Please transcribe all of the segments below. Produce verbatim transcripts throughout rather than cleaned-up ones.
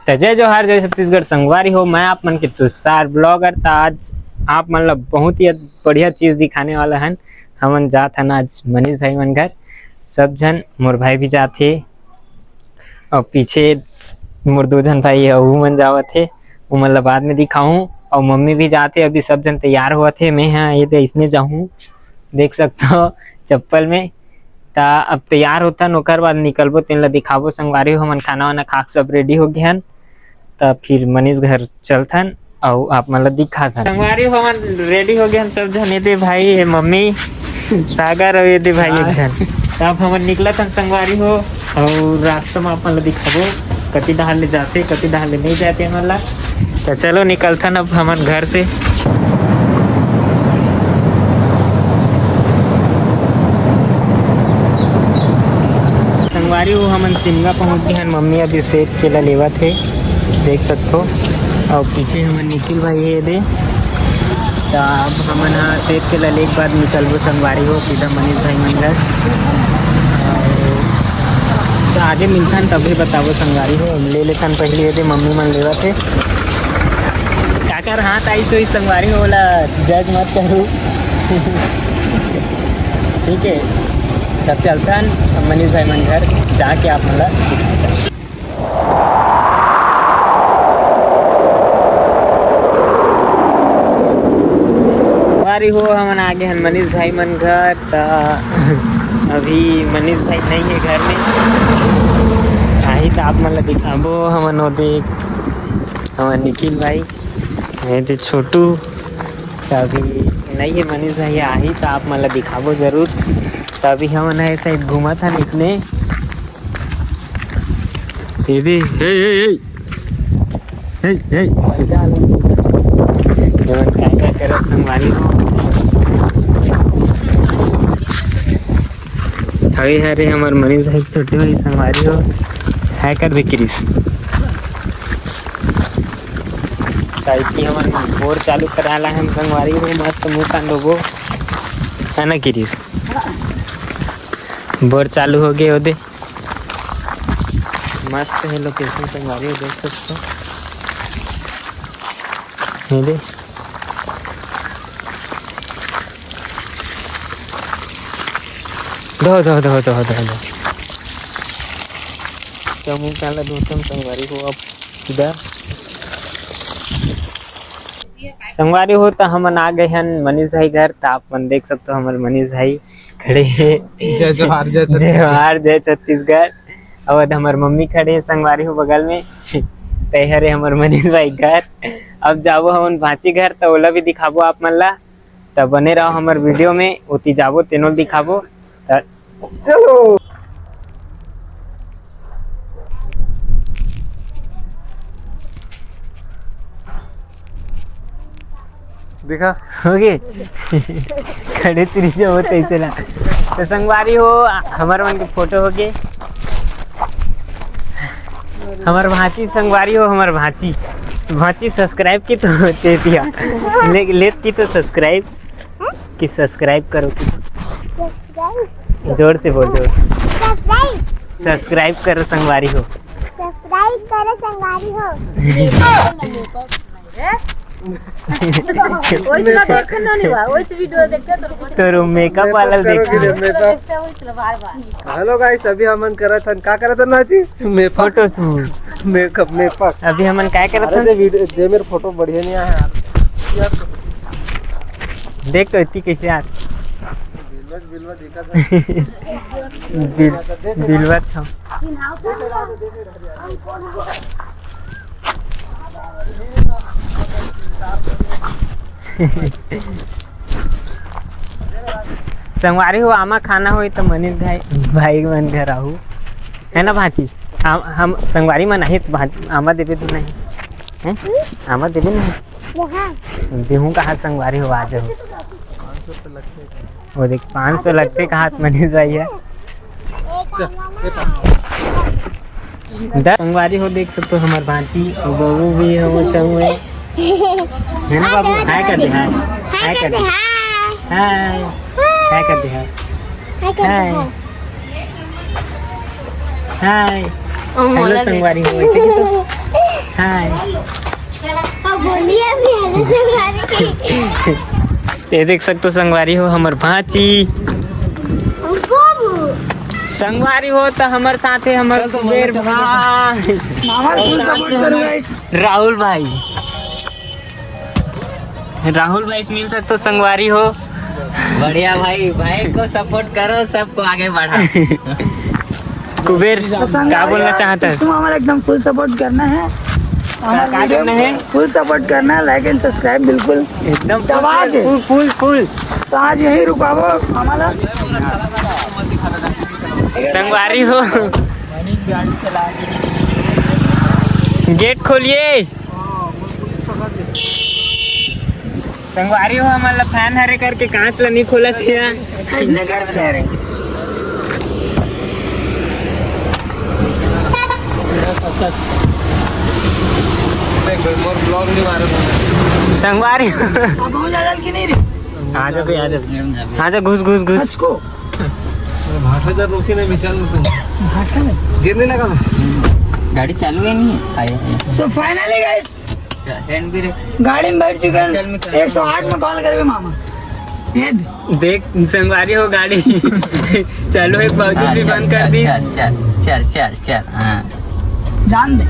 त जय जोहार, जय छत्तीसगढ़ संगवारी हो, मैं आप मन के तुषार ब्लॉगर। त आज आप मन ला बहुत ही बढ़िया चीज दिखाने वाला हन। हमन जात हन आज मनीष भाई मन घर, सब झन, मोर भाई भी जात हे, अउ पीछे मोर दो झन भाई हे, ओहू मन जावत हे, ओमन ला बाद में दिखाहूँ। अउ मम्मी भी जात हे, अभी सब झन तैयार होवत हे, मैं हा ये दे इसने जाहूँ, देख सकत हो चप्पल में। त अब तैयार होथन, ओकर बाद निकलबो, तेन ला दिखाबो संगवारी हो। हमन खाना वाना खा के सब रेडी हो गे हन, त फिर मनीष घर चलथन अउ आप मन ला दिखाथन। संगवारी हो, हमन रेडी हो गे हन सब झन। ये दे भाई, ये मम्मी, सागर अउ ये दे भाई एक झन। त अब हमन निकलत हन संगवारी हो, अउ रास्ता में आप मन ला दिखाबो, कति डहार ले जाथे, कति डहार ले नइ जाथे हमन ला। त चलो निकलथन अब हमन घर से। संगवारी हो, हमन सिमगा पहुंच गे हन। मम्मी अभी सेब केला लेवत हे, देख सकथो। अउ पीछे हमर निखिल भाई हे दे। त अब हमन ह सेब केला लेके बाद निकलबो संगवारी हो, सीधा मनीष भाई मन घर। अउ त आगे मिलथन तभी बताबो संगवारी हो। ले लेथन पहले ये दे, मम्मी मन लेवत हे। काकर हाथ आइस होइस संगवारी हो, ओला जज मत करू। ठीक है, तब चलथन मनीष भाई मन घर, जाके आप मन ला दिखाथन। संगवारी हो, हमन आ गे हन मनीष भाई मन घर। त अभी मनीष भाई नइ हे घर में, आही त आप मन ला दिखाबो। हमन ओ देख, हमर निखिल भाई, ये दे छोटू, त अभी नइ हे मनीष भाई, आही त आप मन ला दिखाबो जरूर। त अभी हमन ह शायद घूमत हन इसने। दीदी, हे, हे, हे। हे, हे। एमन काय, काय करत संगवारी हो? हवे हरे हमर मनीष भाई, छोटे भाई संगवारी हो। हाय कर दे क्रिस। काहे कि हमन बोर चालू करा ला हन संगवारी हो, मस्त मुंह कान धोबो, है ना क्रिस? बोर चालू हो गे ओदे। मस्त है लोकेशन संगवारी हो, देख सकथो। ये दे। धो, धो, धो, धो, धो, धो। त मुंह कान ला धोथन संगवारी हो अब सीधा। संगवारी हो, त हमन आ गे हन मनीष भाई घर। त आप मन देख सकथो, हमर मनीष भाई खड़े हे। जय जोहार, जय छत्तीसगढ़। जय जोहार, जय छत्तीसगढ़। अउ हमर मम्मी खड़े हे संगवारी हो बगल में। ते हरे हमर मनीष भाई घर। अब जाबो हमन भांची घर, त ओला भी दिखाबो आप मन ला। त बने रहो हमर वीडियो में, ओती जाबो तेनो दिखाबो। त चलो। दिखा। हो गे। खड़े तिरिजा होत है चला। त संगवारी हो, हमर मन के फोटो हो गे। हमर भांची संगवारी हो, हमर भांची। भांची subscribe की तो होते दिया। ले, लेत की तो subscribe। कि subscribe करो कि। Subscribe। जोर से बोल, जोर। Subscribe। Subscribe करो संगवारी हो। Subscribe करो संगवारी हो। ओइस ला देखे ना नहीं बा, ओइस वीडियो देखते तो तोर makeup वाला makeup करो देखे। कि रे, makeup। देखते ओइस ला बार बार। Hello guys, अभी हमन करत हन, का करत हन नाची? Makeup। Photo shoot। Makeup, makeup। अभी हमन काय करत अरे हन? दे वीडियो, दे मेरे फोटो बढ़िया नहीं आया यार। देख तो इतनी कैसे यार। बिलवा, बिलवा देखा था। बिल-, बिलवा था। संगवारी हो, आमा खाना होई त मनीष भाई, भाई मन घर आहू, है ना भांची? हम, हम संगवारी मन आही त भांची, आमा देबे तो नहीं, हैं? आमा देबे नहीं। देहूं कहा संगवारी हो, आ जाओ। वो देख, पाँच सौ लगते कहा मनीष भाई है। द-, संगवारी हो, देख सकते हो हमार भांची और बहू भी है, वो चंगू है। है ना बाबू? हाय कर दे, हाय। हाय कर दे, हाय। हाय। हाय कर दे, हाय। हाय कर दे, हाय। हाय। हाय। ओ, हेलो मोला दे। संगवारी हो, ऐसे की तो हाय। अब बोलिए अभी, हेलो संगवारी। ये देख सकते हो संगवारी हो, हमर भांची। बाबू। संगवारी हो तो हमर साथे हमर कुबेर भाई। मामा फुल सपोर्ट करो गाइस। राहुल भाई, राहुल भाई से मिल सकते हो संगवारी हो। बढ़िया भाई, भाई को सपोर्ट करो, सबको आगे बढ़ा। कुबेर, तो संगवारी का बोलना हो, चाहता है? तुम हमारा एकदम फुल सपोर्ट करना है, हमारे का वीडियो करना है? फुल सपोर्ट करना है, लाइक एंड सब्सक्राइब बिल्कुल एकदम दबा के। फुल, फुल, फुल। तो आज यही रुकावो हमारा। संगवारी हो, गेट खोलिए। संगवारी हो, हमन ला फैन हरे करके कांच ला नहीं खोलत हे। इसने घर में जा रहे। देख, मोर ब्लॉग नहीं मारे। संगवारी हो। अब हो जाएगा कि नहीं रे? आ जा बे, आ जा। आ जा, घुस, घुस, घुस। हचको। भाटा जर रोके नहीं, विचार करते हैं। भाटा में? गिरने लगा। गाड़ी चालू ही नहीं है। आया, आया। So finally guys, चल, हैंड ब्रेक। गाड़ी में बैठ चुके हैं। चल, मैं चल। एक सौ आठ में कॉल करबे मामा। ये दे। देख, संगवारी हो, गाड़ी चालू है, बावजूद हाँ, भी चल, बंद कर चल, दी। चल, चल, चल, चल, चल, हाँ। जान दे।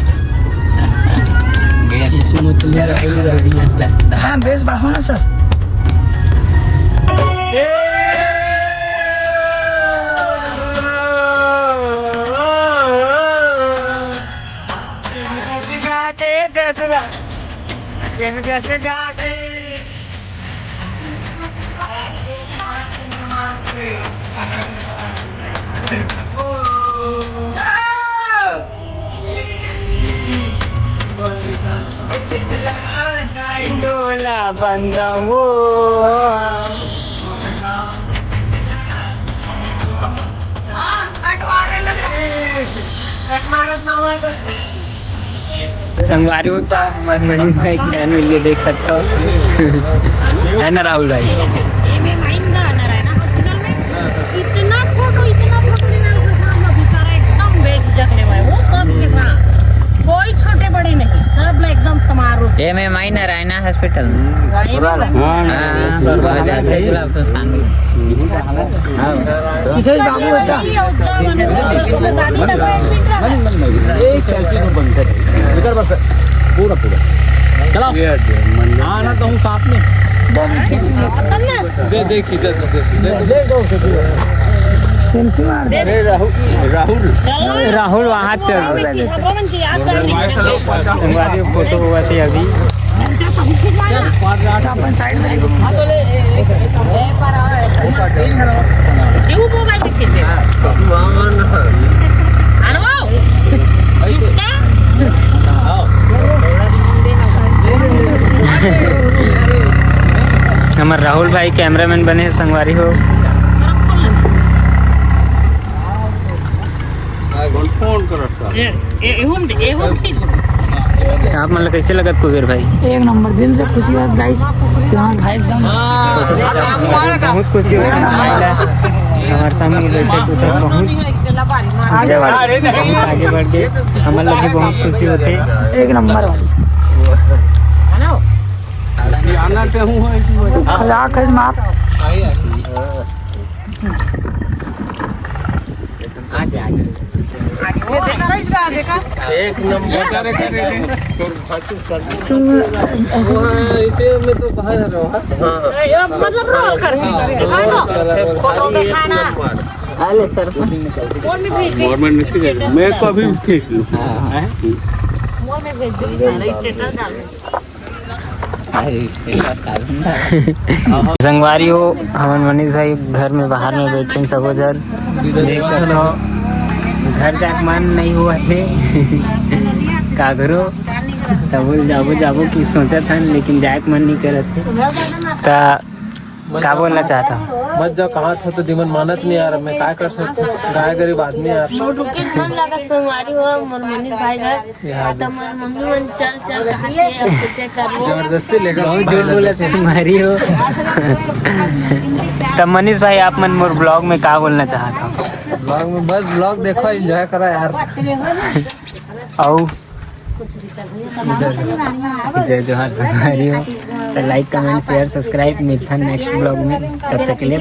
गियर। इसमें तो मेरा चल, चल, चल। हाँ, बेस बढ़ाओ ना सर। डोला बंदा वो। संगवारी हो तो हमारे मनीष भाई के फैन मिल गए, देख सकते हो। है ना राहुल भाई? ये मैं माइन दा ना रहा है ना हॉस्पिटल में। इतना फोटो, इतना फोटो लेना है, उसमें हम अभी सारा एकदम बेझिझक लेवा है। वो सब के साथ। कोई छोटे बड़े नहीं, सब एकदम समारोह। ये मैं माइन रहा है ना हॉस्पिटल में। हाँ, ये मैं माइन हाँ, हाँ, हाँ, गुलाब तो सांग। हाँ। इधर बाबू बेटा। एक सेल्फी में बंद कर। इधर बस। पूरा, पूरा। चलाओ। हाँ, ना तो हूँ साथ में। दो मिनट खींच लो। दे, दे, खींचा तो दे, दे। दे दो उसे पूरा। सेल्फी मार दे। अरे राहुल, राहुल। राहुल वहाँ चल। संगवारी फोटो हुआ थी अभी। अपन साइड में देखो। हमार राहुल भाई कैमरामैन बने हैं, संगवारी हो। फोन करत ए, ए, एहू में, एहू में खींच लो। आप मन ला कैसे लगत कुबेर भाई? एक नंबर, दिल से खुशी होत गाइस। हाँ भाई एकदम। बहुत खुशी होत है हमारे सामने बैठे कुछ बहुत आगे बढ़, बहुत आगे बढ़ के हमन ला भी बहुत खुशी होते। एक नंबर वाली। खजाक है मार। आगे, आगे। एक नंबर। सुन, ऐसे हाँ, इसे में तो कहा जा रहा है। हाँ। ये मतलब रोल कर, हाँ, रोल कर। फोटो दिखाना। अरे सर। फोन में भेज दे। गवर्नमेंट में ठीक है। मैं तो अभी खींच लूँ। हाँ। फोन में भेज दे। स्टेटस डाल। संगवारी हो, हमन मनीष भाई घर में बाहर में बैठे हैं सबो जन। देख सकते हो, घर जाके मन नहीं हुआ थे। का करो, तब जाबो जाबो कि सोचत हन, लेकिन जाए के मन नहीं करत है। ता का बोलना चाहता हूँ? मत जाओ, कहा था तो दिमन मानत नहीं यार, मैं का कर सकता हूँ, गाय गरीब आदमी यार। मोर रुके मन लगा संगवारी हो, मोर मनीष भाई घर। यार। तो मोर मम्मी मन चल चल कहा थे, अब कैसे करूँ? जबरदस्ती लेकर बहुत जोर बोला थे, मारी हो। तब मनीष भाई, आप मन मोर ब्लॉग में का बोलना चाहता हूँ? ब्लॉग में बस ब्लॉग देखो, एंजॉय करो यार। आओ। जय जोहार संगवारी हो। तो like, comment, share, subscribe, मिलथन next vlog में। तब तक के लिए